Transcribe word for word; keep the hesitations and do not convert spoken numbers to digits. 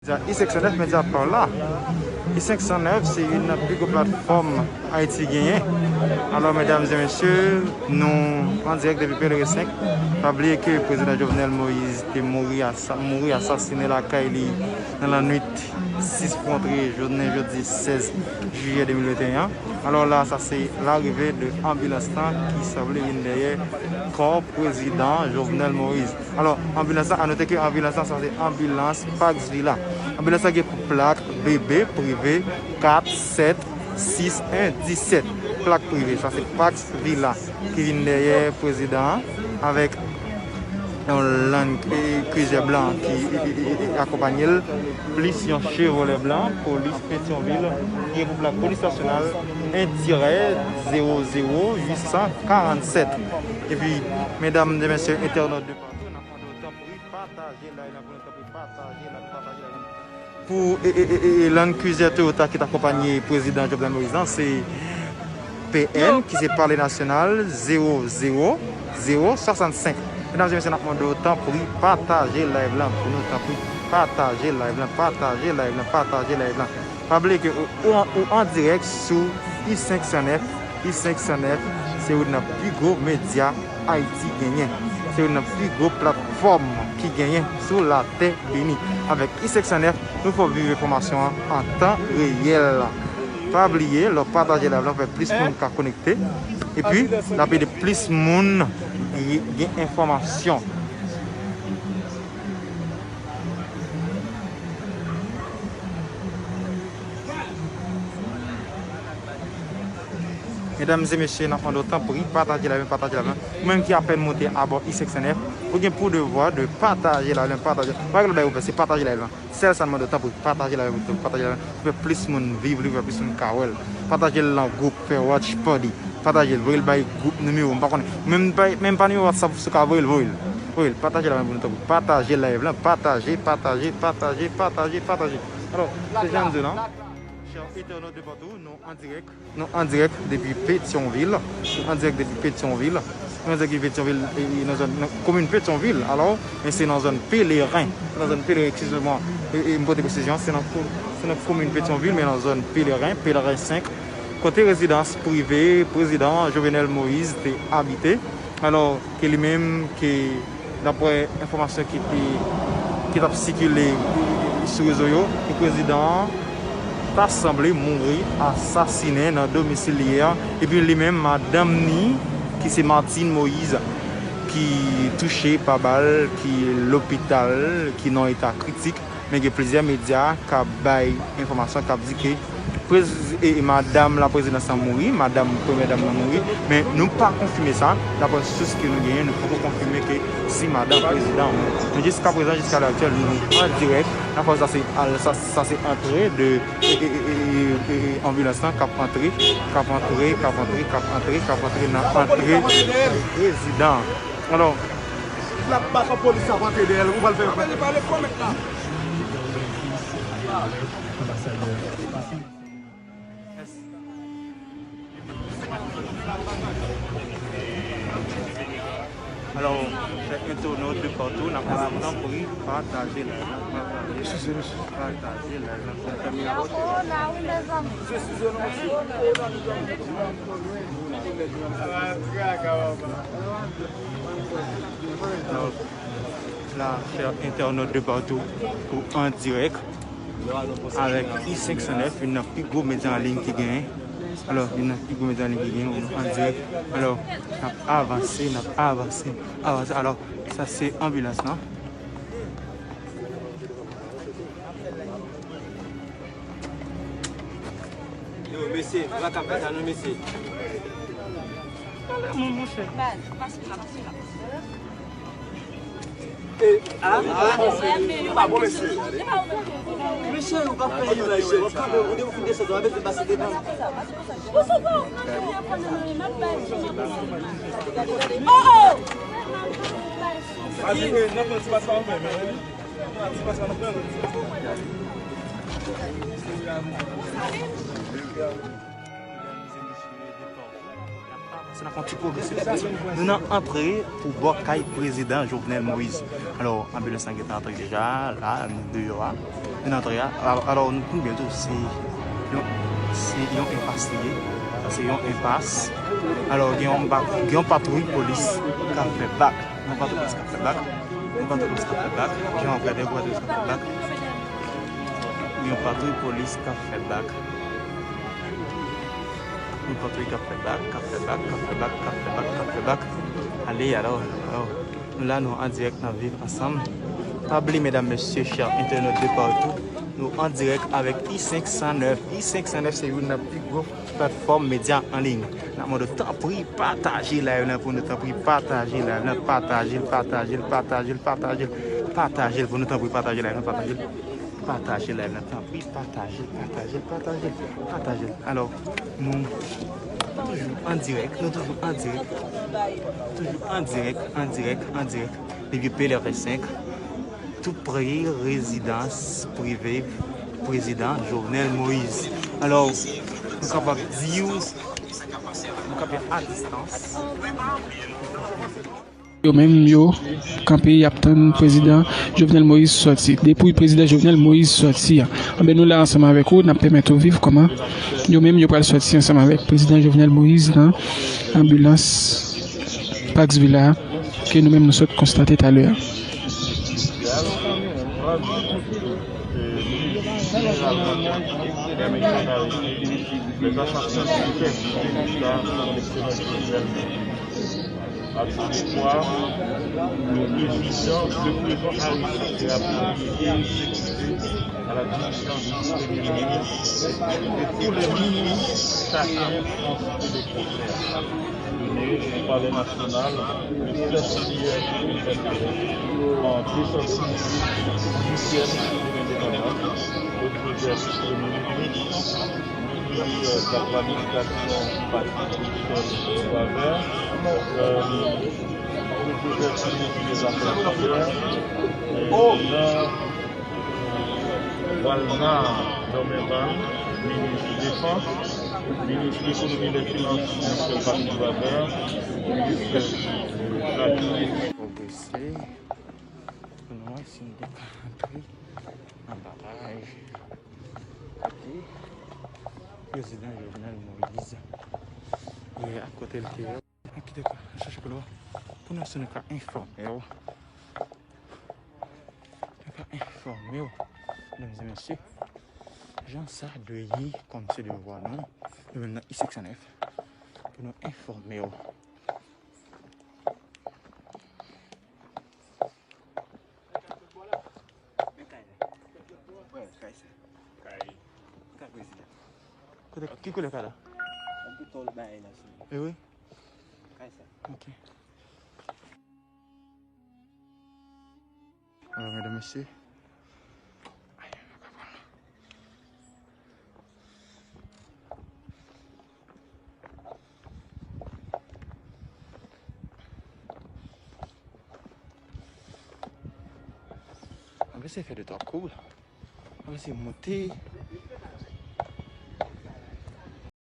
Medya I senk san nèf, medya pa w la. I senk san nèf se youn nan pi gwo platfòm Ayiti genyen. Alò, medam e mesye, nou an dirèk depi Pèleren senk. Pa bliye ke prezidan Jovenel Moïse te mouri asa-, mouri asasinen lakay li nan lannwit sis pou antre jounen jodi sèz jiyè de mil venteyen an. Alò la, sa se larive de anbilans lan ki sanble vin dèyè kò prezidan Jovenel Moïse. Alò, anbilans lan, anote ke anbilans lan, sa se anbilans Pax Villa. Anbilans lan gen pou plak B B prive kat sèt sis en disèt. Plak prive, sa se Pax Villa ki vin dèyè prezidan an avèk yon Land Cruiser blan ki akonpanye l, plis yon Chevrolet blan, polis Petyonvil, ki gen pou plak polis nasyonal en tirè zewo zewo uit san karannsèt. Epi, medam e mesye entènòt de patou, n ap mande w tanpri pataje live la pou nou, tanpri pataje la, pataje la. Pou e, e, e, e, Land Cruiser Toyota ki t akonpanye prezidan Jovenel Moïse lan, se P N, ki se Palè Nasyonal, zewo zewo zewo swasannsenk. Medam e mesye, n ap mande w tanpri pataje live lan pou nou, tanpri pataje live lan, pataje live lan, pataje live lan. Pa bliye ke ou, ou, ou an dirèk sou I senk san nèf. I senk san nèf se youn nan pi gwo medya Ayiti genyen. Se youn nan pi gwo platfòm ki genyen sou latè beni. Avèk I senk san nèf, nou fè w viv enfòmasyon an an tan reyèl. Pa bliye, lè w pataje live lan, fè plis moun ka konekte. Epi, n ap ede plis moun gen enfòmasyon. Medam e mesye, n ap mande w tanpri, pataje live lan, pataje live lan. Ou menm ki apèn monte abò I senk san nèf, ou gen pou devwa de pataje live lan, pataje. Pa gen lòt bagay pou fè, se pataje live lan. Sèl sa n mande w, tanpri, pataje live lan, pataje live lan. Pou fè plis moun viv li, pou fè plis moun ka wè l. Pataje l nan gwoup, fè watch party. Pataje l, voye l bay gwoup nimewo, m pa konnen. Menm pa, menm pa nimewo WhatsApp, si w ka voye l, voye l. Voye l, pataje live lan pou nou, tanpri. Pataje live lan, pataje, pataje, pataje, pataje, pataje. Alò, se jan m di w lan. Chè entènòt de patou, nou an dirèk. Nou an dirèk depi Petyonvil. Nou an dirèk depi Petyonvil. Nou an dirèk depi Petyonvil, e, e, nan zòn, nan komin Petyonvil. Alò, men se nan zòn Pèleren. Nan zòn Pèleren, eskize mwa. E, e, m pote presizyon, se nan ko-, se nan komin Petyonvil, men nan zòn Pèleren, Pèleren senk, kote rezidans prive prezidan Jovenel Moïse te abite. Alò, ke li menm, ke daprè enfòmasyon ki te, ki t ap sikile sou rezo yo, ke prezidan an ta sanble mouri asasinen nan domisil li ye a, epi li menm, madanm ni, ki se Martine Moïse, ki touche pa bal, ki lopital, ki nan eta kritik. Men gen plizyè medya k ap bay enfòmasyon, k ap di ke prez-, e, e, madanm laprezidans lan mouri, madanm premyè dam nan mouri, men nou pa konfime sa, daprè sous ke nou genyen, nou poko konfime ke si madanm prezidan an mouri. Men jiskaprezan, jiska lè aktyèl, nou an dirèk, nan fòs sa se, al-, sa, sa se antre de, e, e, anbilans lan k ap antre, k ap antre, k ap antre, k ap antre, k ap antre nan antre prezidan an. Alò, l ap bat an polis ap antre dèyè l, ou pral fè yo kwè. Alò, chè entènòt de patou, n ap mande w tanpri, pataje live lan, pataje, pataje live lan pou n fè mirak. Alò, la, chè entènòt de patou, ou an dirèk avèk I senk san nèf, youn nan pi gwo medya an liy ki genyen. Alò, youn nan pi gwo medya an liy ki genyen, ou an dirèk. Alò, n ap avanse, n ap avanse, avanse. Alò, sa se anbilans lan. Yo, mesye, nou pa ka fè sa non, mesye. Pale moun, monchè. Baz, pase la, pase la. E, a, a, pa bon, mesye. Mesye, ou pa fè yon la, mesye. Ou kanpe, ou de, ou fin desann, ou ap pase devan. Oh, oh! Pase, e, nan pran ti pase pa ou menm, e. N ap fè yon ti pwogrese pitit. Nou nan antre pou bò kay prezidan Jovenel Moïse. Alò, anbilans lan gentan antre deja, la, nou deyò a. Nou nan antre a. Alò, alò, nou konn byen tou, se yon, se yon enpas li ye. Sa se yon enpas. Alò, gen yon ba-, gen yon patwouy polis k ap fè bak. Yon patwouy polis k ap fè bak. Yon patwouy polis k ap fè bak. Jan w ap gade, yon patwouy polis k ap fè bak. Yon patwouy k ap fè bak. Yon patwouy k ap fè bak, k ap fè bak, k ap fè bak, k ap fè bak, k ap fè bak. Ale, alò, alò. Nou la, nou an dirèk nan Viv Ansanm. Pa bliye, medam, mesye, chè entènot de patou, nou an dirèk avèk I senk san nèf. I senk san nèf se youn nan pi gwo platfòm medya an liy. N ap mande w, tanpri, pataje live lan pou nou. Tanpri, pataje live lan. Pataje l, pataje l, pataje l, pataje l. Pataje l pou nou, tanpri, pataje live lan. Pataje l. Pataje live lan, tanpri, pataje l, pataje l, pataje l, pataje l. Alò, nou toujou an dirèk, nou toujou an dirèk. Toujou an dirèk, an dirèk, an dirèk. Depi Pele vennsenk, tou pre rezidans prive prezidan Jovenel Moïse. Alò, nou kapab di w, nou kanpe a distans. Yo menm, yo kanpe, y ap tann prezidan Jovenel Moïse sòti. Depi prezidan Jovenel Moïse sòti a, anben nou la ansanm avèk ou, n ap pèmèt ou viv kòman yo menm, yo pral sòti ansanm avèk prezidan Jovenel Moïse nan anbilans Pax Villa a, ke nou menm nou sot konstate talè a. Les assassins de Lucas Bouda sont les excellents criminels. À tous les trois, le président, le président Aristide est appelé à la diligence du Premier ministre et tous les ministres, chacun pense que le contraire. Le ministre du Palais national, le chef du P F, en décembre dix-huit, huitième pour l'indépendance, le chef Premier ministre, ministre de la planification, Patrick Michel Boisvert, euh, le directeur ministre des Affaires étrangères, euh, Walmart Dormenval, ministre défense, ministre économie et des finances, Michel Patrick Boisvert, ministre de la justice. Pwogrese pou nou wè si nou te ka antre nan bagay. Kote prezidan Jovenel Moïse ye, a kote l te ye. N ap kite ka chache pou nou, pou nou si nou ka enfòme w. Nou ka enfòme w, medam e mesye, jan sa dwe ye, kòm se devwa nou, nou menm nan I senk san nèf, pou nou enfòme w. Men kay la. Wè, kay sa. Kay. Kay prezidan. Kote, ki koulè kay la? An pi tòl bagay la sou. E wi? Kay sa. Ok. Alò, medam, mesye. Ay, nou ka pran. Anben, se fè de twa kou la. Anben, se monte.